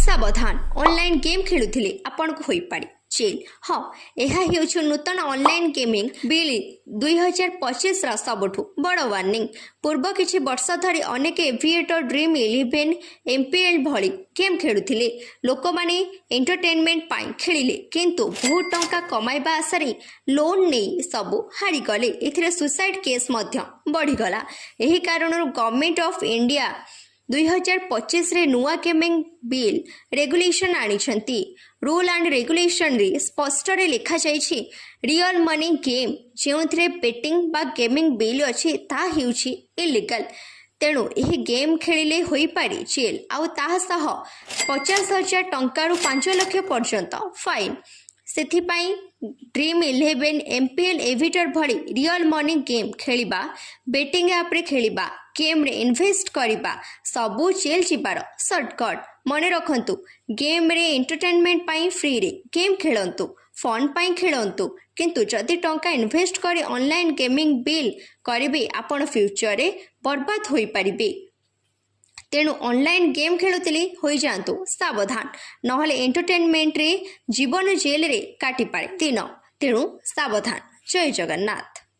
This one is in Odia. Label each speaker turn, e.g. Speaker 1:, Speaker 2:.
Speaker 1: ସାବଧାନ! ଅନଲାଇନ୍ ଗେମ୍ ଖେଳୁଥିଲେ ଆପଣଙ୍କୁ ହୋଇପାରେ ଜେଲ୍। ହଁ, ଏହା ହେଉଛି ନୂତନ ଅନଲାଇନ୍ ଗେମିଂ ବିଲ୍ 2025ର ସବୁଠୁ ବଡ଼ ୱାର୍ଣ୍ଣିଂ। ପୂର୍ବ କିଛି ବର୍ଷ ଧରି ଅନେକ ଏଭିଏଟର, ଡ୍ରିମ୍ ଇଲେଭେନ୍, ଏମ୍ପିଏଲ୍ ଭଳି ଗେମ୍ ଖେଳୁଥିଲେ। ଲୋକମାନେ ଏଣ୍ଟରଟେନମେଣ୍ଟ ପାଇଁ ଖେଳିଲେ, କିନ୍ତୁ ବହୁତ ଟଙ୍କା କମାଇବା ଆଶାରେ ଲୋନ୍ ନେଇ ସବୁ ହାରିଗଲେ। ଏଥିରେ ସୁସାଇଡ୍ କେସ୍ ମଧ୍ୟ ବଢ଼ିଗଲା। ଏହି କାରଣରୁ ଗଭର୍ଣ୍ଣମେଣ୍ଟ ଅଫ୍ ଇଣ୍ଡିଆ 2025ରେ ନୂଆ ଗେମିଂ ବିଲ୍ ରେଗୁଲେସନ୍ ଆଣିଛନ୍ତି। ରୁଲ୍ ଆଣ୍ଡ ରେଗୁଲେସନରେ ସ୍ପଷ୍ଟରେ ଲେଖାଯାଇଛି, ରିଅଲ୍ ମନି ଗେମ୍ ଯେଉଁଥିରେ ବେଟିଂ ବା ଗେମିଂ ବିଲ୍ ଅଛି, ତାହା ହେଉଛି ଇଲିଗାଲ। ତେଣୁ ଏହି ଗେମ୍ ଖେଳିଲେ ହୋଇପାରେ ଜେଲ୍ ଆଉ ତାହା ସହ 50,000 ଟଙ୍କାରୁ 5 ଲକ୍ଷ ପର୍ଯ୍ୟନ୍ତ ଫାଇନ୍। ସେଥିପାଇଁ ଡ୍ରିମ୍ ଇଲେଭେନ୍, ଏମ୍ପିଏଲ୍, ଏଭିଏଟର ଭଳି ରିଅଲ୍ ମନି ଗେମ୍ ଖେଳିବା, ବେଟିଂ ଆପ୍ରେ ଖେଳିବା, ଗେମ୍ରେ ଇନଭେଷ୍ଟ କରିବା ସବୁ ଜେଲ୍ ଯିବାର ସର୍ଟକଟ୍। ମନେ ରଖନ୍ତୁ, ଗେମ୍ରେ ଏଣ୍ଟରଟେନମେଣ୍ଟ ପାଇଁ ଫ୍ରିରେ ଗେମ୍ ଖେଳନ୍ତୁ, ଫନ୍ ପାଇଁ ଖେଳନ୍ତୁ, କିନ୍ତୁ ଯଦି ଟଙ୍କା ଇନଭେଷ୍ଟ କରି ଅନଲାଇନ୍ ଗେମିଂ ବିଲ୍ କରିବେ, ଆପଣ ଫ୍ୟୁଚରରେ ବର୍ବାଦ ହୋଇପାରିବେ। ତେଣୁ ଅନଲାଇନ୍ ଗେମ୍ ଖେଳୁଥିଲେ ହୋଇଯାଆନ୍ତୁ ସାବଧାନ, ନହେଲେ ଏଣ୍ଟରଟେନମେଣ୍ଟରେ ଜୀବନ ଜେଲରେ କାଟିପାରେ ଦିନ। ତେଣୁ ସାବଧାନ। ଜୟ ଜଗନ୍ନାଥ।